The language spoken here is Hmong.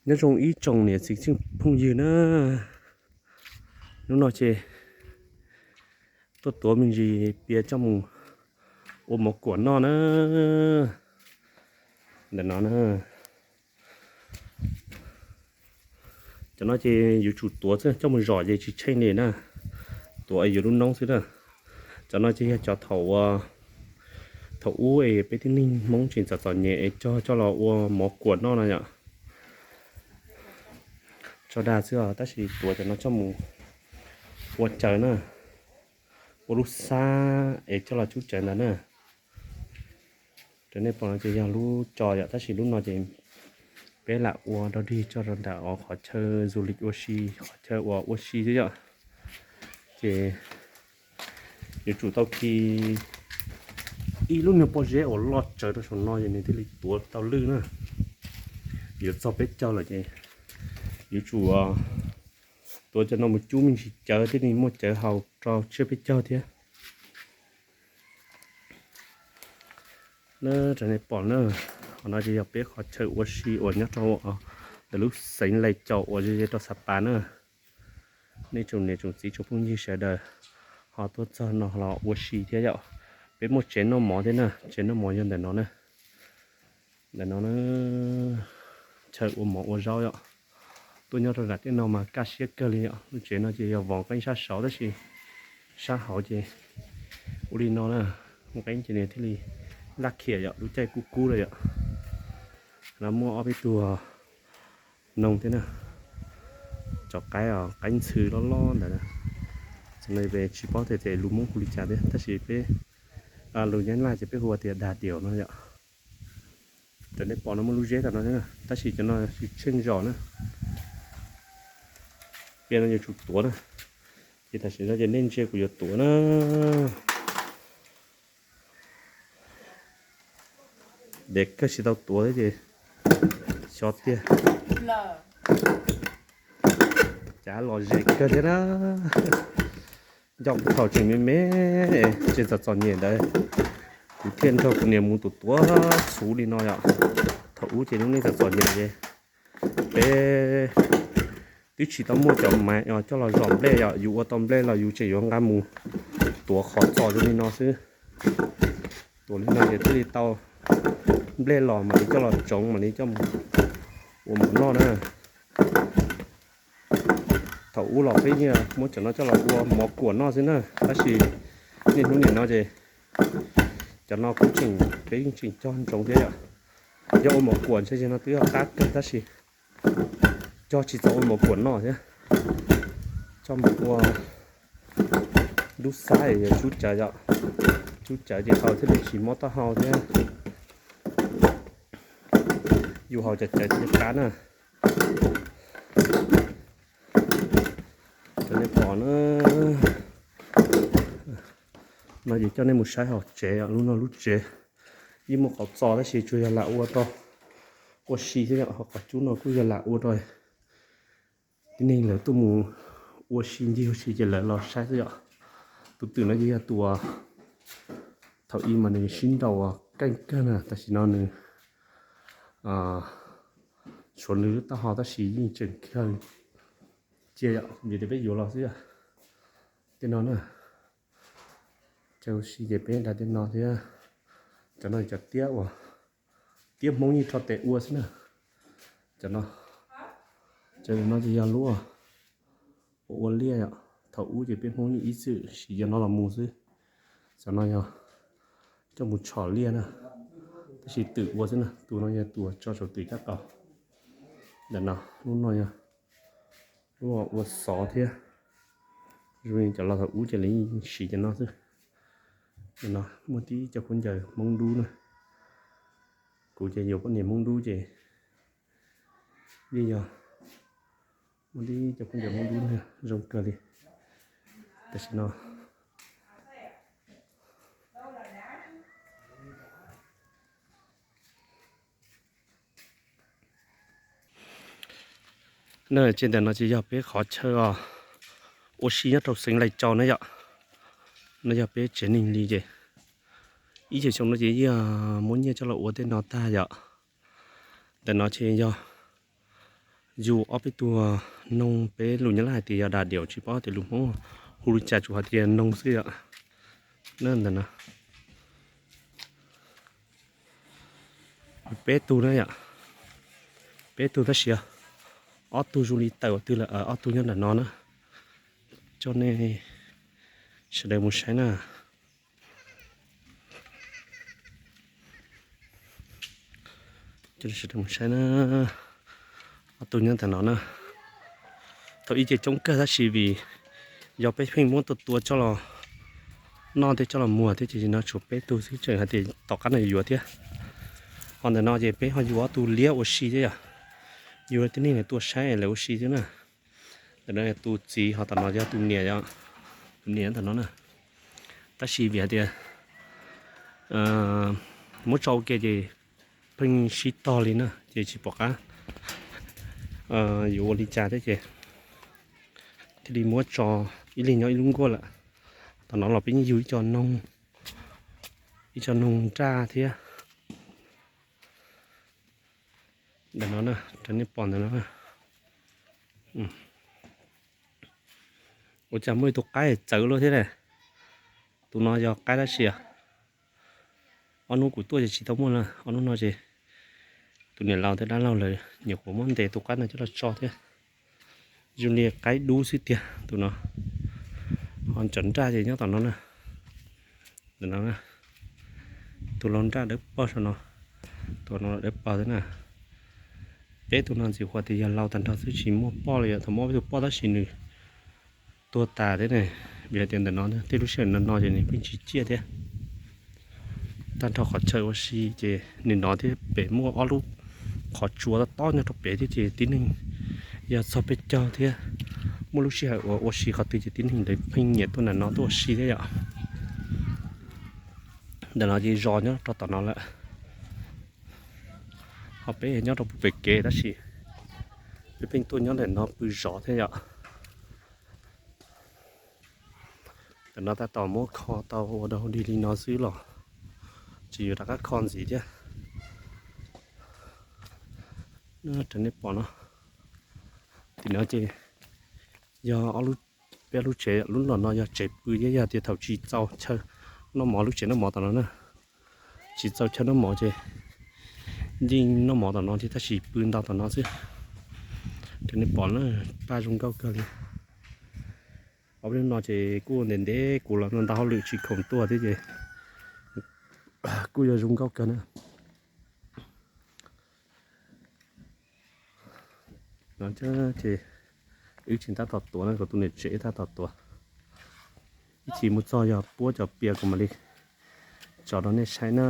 Nyob zoo ib tsoom niam txiv tsoom phooj ywg na, hnub no ces tuaj tuav me ntsis pias coj mus ua mov kuam noj na. Ntawm no na, cov no ces yuav tsum tuav xwb, coj mus zom ces tsis tsheej li na. Tuav es yuav lub noob xwb na. Cov no ces yog cov thaum ua, thaum ub es peb tib neeg Hmoob tseem txom txom nyem es cog coj los ua mov kuam noj no yom. Tso dag xwb os, tab sis tuav cov no coj mus ua cawv na, ua lub xab es coj los cub cawv ntawd na. Raws nej pom no ces yog lub co yom, tab sis lub no ces peb lam ua dog dig tso rau nram qhov chaw du lịch ua si, qhov chaw uas ua si xwb yom. Ces yuav tsum tau khi ib lub niag pob zeb uas loj tsawv rau saum no ces nws thiaj li tuav tau lwj na. Yuav txog peb caug lawm ces yuav tsum tuav cov no mus cub me ntsis cawv thiaj li muaj cawv haus rau tsiab peb caug thiab. Na, raws nej pom na, qhov no ces yog peb qhov chaw ua si uas nyob rau ntawm lub xeev Lais Caus uas ze ze rau Xab Pas na. Nej tsoom niam tsoom txiv tsoom phooj ywg sawv daws ho tuaj txog no los ua si thiab yom. Peb muaj tsev noj mov thiab na, tsev noj mov yog ntawm no na. Ntawm no na, chaw ua mov ua zaub yom. Tuaj nyob rau nram tej no mas kaj siab kawg li yom. Lub tsev no ces yog vov nqeeb sab saud tab sis sab hauv ces ua li no na, nqeeb ces nws thiaj li laj khiam yom, lub caij kub kub lawm yom. No muaj ob peb tug noog thiab na, cov qaib, qaib ntxhw loj loj ntawd. Txawm no peb tsis paub tias lus Hmoob hu li cas thiab tab sis peb lus Nyab Laj ces peb hu tias đà điểu no yom. Raws nej pom no muaj lub zeb tom no thiab na, tab sis cov no tsis tsheej zom na. Pias no yuav tsum tuav na, ces tam sim no ces nej ntsia kuv yuav tuav na. Dev kawg tsis tau tuav thiab ces xyov tiag. Cav lom zem kawg thiab na. Nco thaum tseem me me, tseem txom txom nyem ntawd, kuv thiaj nrog kuv niam mus tuav tuav txhuv li no yom. Thaum ub ces lub neej txom txom nyem ces peb twb tsis tau muaj cov maiv coj los zom nplej yom, yus ua tau nplej los yus tseem yuav nqa mus tuav qhov txos zoo li no xwb. Tuav li no ces thiaj li tau nplej los mam li coj los tsoov mam li coj mus ua mov noj na. Thaum ub los peb yeej muab cov no coj los ua mov kuam noj xwb na, tab sis niaj hnub nim no ces cov no kuj tseem, peb yeej tseem cog ntsoov thiab yom. Yog ua mov kuam ntshe yog no twb yog qab kawg tab sis cog tsis txaus ua mov kuam noj thiab. Coj mus ua lub xab es yog tsub cawv yom, tsub cawv ces haus thiaj li tsis mob taub hau thiab. Yus haus cov cawv thiaj qab na. Cov nej pom na, no ces coj nej mus saib hauv tsev, lub no lub tsev yeej muaj qhov txos tab sis tsuas yog lam ua rau ua si xwb yom, ho qhov cub no kuj yog lam ua rau tib neeg lawv tuaj mus ua si ncig ua si ces lawv los saib xwb yom. Tus twm no ces yog tus thaum ub mas nws sib nraus keej kawg na, tam sim no nws tshuav nws lub taub hau tab sis yeej tseem kawg cia yom, vim tias peb yuav los xwb yom. Tej no na, chaw ua si ces peb da tej no thiab. Cov no cov tiab uas, tiab Hmoob yeej rho tes ua xwb na. Cov no, cov no ces yog lub ua liaj yom. Thaum ub ces peb Hmoob yeej ib txwm siv cov no los mus xwb. Cov no yog coj mus tshom liaj na, tab sis twm ua xwb na. Tus no yog tus tso saum twm caj qaum. Ntawm no, lub no yog lub ua xov thiab. Zoo li cov los thaum ub ces lawv yeej siv cov no xwb. Ntawm no muaj tib co khaub ncaws Hmoob dub na. Kuv ces yuav poj niam Hmoob dub ces yeej yog muaj tib co khaub ncaws Hmoob dub na, zoo kawg li. Tam sim no na, ces ntawm no ces yog peb qhov chaw ua si nyob rau xeev Lais Cau na yom. No yog peb tsev neeg li ces ib chim xyoo no ces yeej muab nyiaj coj los ua tej no tag yom. Ntawm no ces yog yug ob peb tug noog, peb lus Nyab Laj hais tias yog đà điểu, tsis paub tias lus Hmoob hu li cas, tsuas hais tias noog xwb yom. Ntawm no peb tug na yom, peb tug tab sis ob tug zoo li tawm ua twg lawm, ob tug nyob ntawm no na. Coj nej sawv daws mus saib na. Coj nej sawv daws mus saib na. Ob tug nyob ntawm no na. Thaum ub ces coob kawg tab sis vim yog peb pheej muab tua tua coj los noj thiab coj los muag thiab ces no tshuav peb tug xwb, tseem hais tias tom qab no yuav yuav thiab. Ho ntawm no ces peb ho yug ob tug liab ua si thiab yom. Yug tib neeg tua saib lawv ua si thiab na. Ntawm no tus txiv, ho tom no yog tus niam, tus niam tom no na. Tab sis vim hais tias muab tso ua ke ces pheej sib tog li na ces tsis pom qab yuav ua li cas thiab ces thiaj li muab tso ib leeg nyob ib lub nkuaj lawm. Tom no los peb yeej yug ib co noog, ib co noog nraj thiab. Ntawm no na, rau nej pom ntawm no. Ua cas muaj ib tug qaib txawv luaj thiab ne? Tus no yog qaib dab tsi? Ob hnub kuv tuaj ces tsis tau muaj na, ob hnub no ces tus niam laus thiab dab laug lawv nyuam qhuav muab ntes tus qaib no coj los tso thiab. Zoo li qaib dub xwb tiag tus no. Ho cov nraj ces nyob tom no na. Tus laus nraj dawb paug saum no, tus no dawb paug thiab na. Peb tus no ntxim qhuav tias yog laus tag nrho xwb tsis muaj poj li, thaum muaj ib tug poj tab sis nws tuag tas thiab ne. Vim hais tias ntawm no tej lub sij hawm no no ces nws pheej tsis ciaj thiab. Tag nrho qhov chaw ua si ces nim no thiab pem muaj ob lub qhov tsua tob tob nyob rau pem thiab ces tib neeg yog txog peb caug thiab muaj lub sij hawm ua ua si qhov twg ces tib neeg ntawd pheej nyiam tuaj ntawm no tuaj ua si thiab yom. Ntawm no ces zos nyob rau tom no lawm, ho peb nyob rau pem kev tab sis peb pheej tuaj nyob ntawm no pw zov thiab yom. Ntawm no tab tom muab kho tau ua dog dig li no xwb los tseem yuav rov qab kho ntxiv thiab. Raws nej pom no, tim no ces yog ob lub, peb lub tsev, lub los no yog tsev pw thiab yog tias thaum tsis txaus chaw noj mov, lub tsev noj mov tom no na, tsis txaus chaw noj mov ces yeej noj mov tom no thiab tab sis pw ntau tom no xwb. Raws nej pom na, paj zoo nkauj kawg li. Ob peb hnub no ces kuj ntev ntev kuv los ntau hauj lwm tsis khoom tuaj thiab ces kuj yog zoo nkauj kawg na. No ces wb tseem tab tom tuav na, kuv tus niam tsev tab tom tuav. Ib chim mus txog yog puab cov pias kuv mam li tso rau nej saib na.